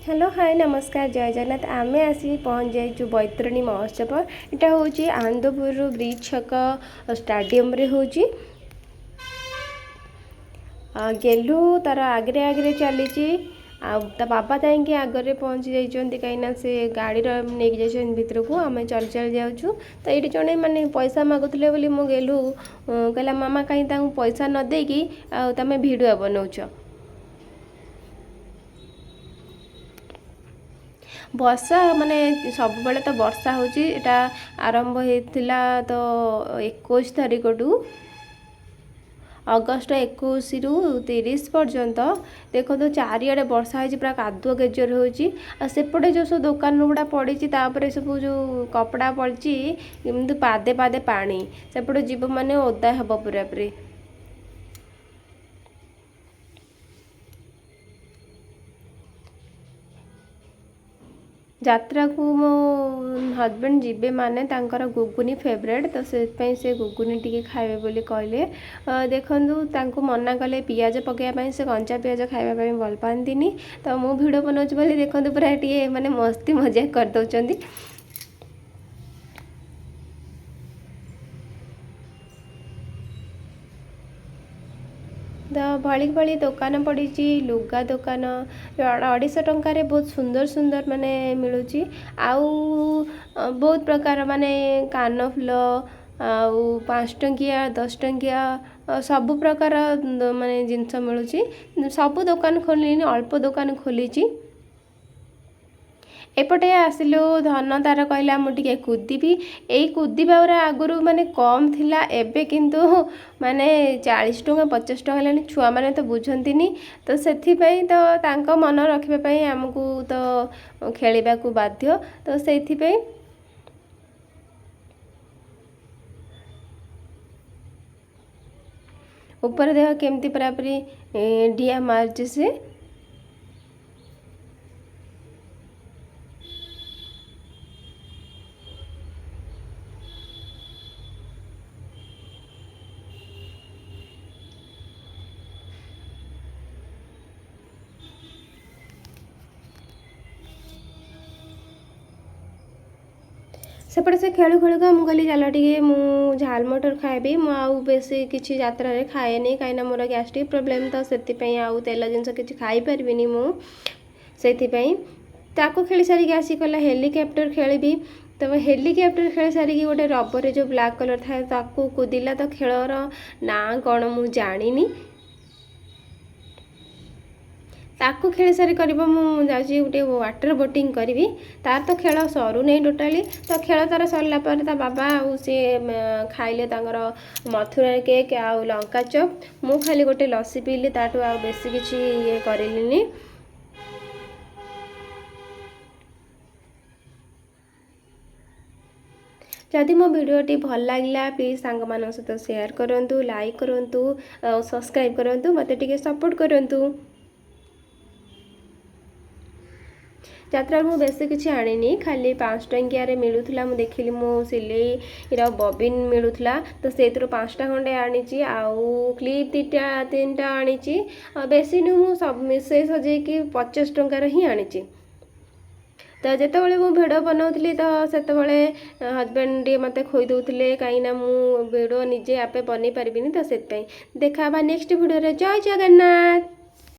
Hello, ହାଏ, ନମସ୍କାର, ଜୟ ଜଗନ୍ନାଥ। ଆମେ ଆସିକି ପହଞ୍ଚି ଯାଇଛୁ ବୈତରଣୀ ମହୋତ୍ସବ। ଏଇଟା ହେଉଛି ଆନନ୍ଦପୁର ବ୍ରିଜ୍ ଛକ ଷ୍ଟାଡ଼ିୟମରେ ହେଉଛି। ଗେଲୁ ତାର ଆଗରେ ଆଗରେ ଚାଲିଛି ଆଉ ତା ବାବା ଯାଇକି ଆଗରେ ପହଞ୍ଚି ଯାଇଛନ୍ତି, କାହିଁକିନା ସେ ଗାଡ଼ିର ନେଇକି ଯାଇଛନ୍ତି ଭିତରକୁ। ଆମେ ଚାଲି ଚାଲି ଯାଉଛୁ। ତ ଏଇଠି ଜଣେ ମାନେ ପଇସା ମାଗୁଥିଲେ ବୋଲି ମୁଁ ଗେଲୁ କହିଲା, "ମାମା, କାହିଁ ତାଙ୍କୁ ପଇସା ନ ଦେଇକି ଆଉ ତମେ ଭିଡ଼ିଓ ବନଉଛ?" ବର୍ଷା ମାନେ ସବୁବେଳେ ତ ବର୍ଷା ହେଉଛି। ଏଇଟା ଆରମ୍ଭ ହେଇଥିଲା ତ 21 ତାରିଖଠୁ, ଅଗଷ୍ଟ 21ରୁ 30 ପର୍ଯ୍ୟନ୍ତ। ଦେଖନ୍ତୁ, ଚାରିଆଡ଼େ ବର୍ଷା ହେଇଛି, ପୁରା କାଦୁଅ ଗେଜର ହେଉଛି। ଆଉ ସେପଟେ ଯେଉଁ ସବୁ ଦୋକାନ ଗୁଡ଼ା ପଡ଼ିଛି, ତାପରେ ସବୁ ଯେଉଁ କପଡ଼ା ପଡ଼ିଛି, ଏମିତି ପାଦେ ପାଦେ ପାଣି। ସେପଟେ ଯିବ ମାନେ ଓଦା ହେବ ପୁରାପୁରି। ଯାତ୍ରାକୁ ମୋ ହଜବେଣ୍ଡ ଯିବେ ମାନେ ତାଙ୍କର ଗୁଗୁନି ଫେଭରେଟ୍, ତ ସେଥିପାଇଁ ସେ ଗୁଗୁନି ଟିକେ ଖାଇବେ ବୋଲି କହିଲେ। ଦେଖନ୍ତୁ, ତାଙ୍କୁ ମନା କଲେ ପିଆଜ ପକାଇବା ପାଇଁ, ସେ କଞ୍ଚା ପିଆଜ ଖାଇବା ପାଇଁ ଭଲ ପାଆନ୍ତିନି। ତ ମୁଁ ଭିଡ଼ିଓ ବନାଉଛି ବୋଲି ଦେଖନ୍ତୁ, ପୁରା ଟିକେ ମାନେ ମସ୍ତି ମଜାକ କରିଦେଉଛନ୍ତି। ତ ଭଳି ଭଳି ଦୋକାନ ପଡ଼ିଛି, ଲୁଗା ଦୋକାନ 250 ଟଙ୍କାରେ ବହୁତ ସୁନ୍ଦର ସୁନ୍ଦର ମାନେ ମିଳୁଛି। ଆଉ ବହୁତ ପ୍ରକାର ମାନେ କାନଫୁଲ ଆଉ 5 ଟଙ୍କିଆ, 10 ଟଙ୍କିଆ, ସବୁ ପ୍ରକାର ମାନେ ଜିନିଷ ମିଳୁଛି। ସବୁ ଦୋକାନ ଖୋଲିନି, ଅଳ୍ପ ଦୋକାନ ଖୋଲିଛି। ଏପଟେ ଆସିଲୁ, ଧନ ତାର କହିଲା, "ମୁଁ ଟିକେ କୁଦିବି।" ଏଇ କୁଦିବା ଗୁରା ଆଗରୁ ମାନେ କମ୍ ଥିଲା, ଏବେ କିନ୍ତୁ ମାନେ 40 ଟଙ୍କା, 50 ଟଙ୍କା ହେଲାଣି। ଛୁଆମାନେ ତ ବୁଝନ୍ତିନି, ତ ସେଥିପାଇଁ ତ ତାଙ୍କ ମନ ରଖିବା ପାଇଁ ଆମକୁ ତ ଖେଳିବାକୁ ବାଧ୍ୟ। ତ ସେଇଥିପାଇଁ ଉପରେ ଦେହ କେମିତି ପୁରାପୁରି ଡିଆ ମାରୁଛି ସେ। ସେପଟେ ସେ ଖେଳୁ ଖେଳୁକା ମୁଁ କହିଲି, ଚାଲ ଟିକେ ମୁଁ ଝାଲ ମଟର ଖାଇବି। ମୁଁ ଆଉ ବେଶୀ କିଛି ଯାତ୍ରାରେ ଖାଏନି, କାହିଁକିନା ମୋର ଗ୍ୟାଷ୍ଟ୍ରିକ୍ ପ୍ରୋବ୍ଲେମ୍, ତ ସେଥିପାଇଁ ଆଉ ତେଲ ଜିନିଷ କିଛି ଖାଇପାରିବିନି ମୁଁ ସେଇଥିପାଇଁ। ତାକୁ ଖେଳି ସାରିକି ଆସି କହିଲା, ହେଲିକପ୍ଟର ଖେଳିବି। ତ ହେଲିକପ୍ଟର ଖେଳି ସାରିକି ଗୋଟେ ରବରରେ ଯେଉଁ ବ୍ଲାକ୍ କଲର୍ ଥାଏ, ତାକୁ କୁଦିଲା। ତ ଖେଳର ନାଁ କ'ଣ ମୁଁ ଜାଣିନି। ତାକୁ ଖେଳି ସାରି କରିବ, ମୁଁ ଯାଉଛି ଗୋଟେ ୱାଟର୍ ବୋଟିଂ କରିବି। ତାର ତ ଖେଳ ସରୁନେଇ ଟୋଟାଲି। ତ ଖେଳ ତାର ସରିଲା ପରେ ତା ବାବା ଆଉ ସିଏ ଖାଇଲେ ତାଙ୍କର ମଥୁରା କେକ୍ ଆଉ ଲଙ୍କା ଚପ୍। ମୁଁ ଖାଲି ଗୋଟେ ଲସି ପିଇଲି, ତାଠୁ ଆଉ ବେଶୀ କିଛି ଇଏ କରିଲିନି। ଯଦି ମୋ ଭିଡ଼ିଓଟି ଭଲ ଲାଗିଲା, ପ୍ଲିଜ୍ ସାଙ୍ଗମାନଙ୍କ ସହିତ ସେୟାର କରନ୍ତୁ, ଲାଇକ୍ କରନ୍ତୁ ଆଉ ସବସ୍କ୍ରାଇବ୍ କରନ୍ତୁ, ମୋତେ ଟିକେ ସପୋର୍ଟ କରନ୍ତୁ। ଯାତ୍ରାରୁ ମୁଁ ବେଶୀ କିଛି ଆଣିନି, ଖାଲି 5 ଟଙ୍କିଆରେ ମିଳୁଥିଲା। ମୁଁ ଦେଖିଲି, ମୁଁ ସିଲେଇର ବବିନ୍ ମିଳୁଥିଲା, ତ ସେଇଥିରୁ 5ଟା ଖଣ୍ଡେ ଆଣିଛି ଆଉ କ୍ଲିପ୍ ଦୁଇଟା ତିନିଟା ଆଣିଛି। ଆଉ ବେଶୀ ନୁହଁ, ମୁଁ ସବୁ ମିଶେଇ ସଜେଇକି 50 ଟଙ୍କାର ହିଁ ଆଣିଛି। ତ ଯେତେବେଳେ ମୁଁ ଭିଡ଼ିଓ ବନାଉଥିଲି, ତ ସେତେବେଳେ ହଜବେଣ୍ଡ ଟିକେ ମୋତେ ଖୋଇ ଦେଉଥିଲେ, କାହିଁକିନା ମୁଁ ଭିଡ଼ିଓ ନିଜେ ଆପେ ବନେଇ ପାରିବିନି, ତ ସେଥିପାଇଁ। ଦେଖା ହେବା ନେକ୍ସଟ ଭିଡ଼ିଓରେ। ଜୟ ଜଗନ୍ନାଥ।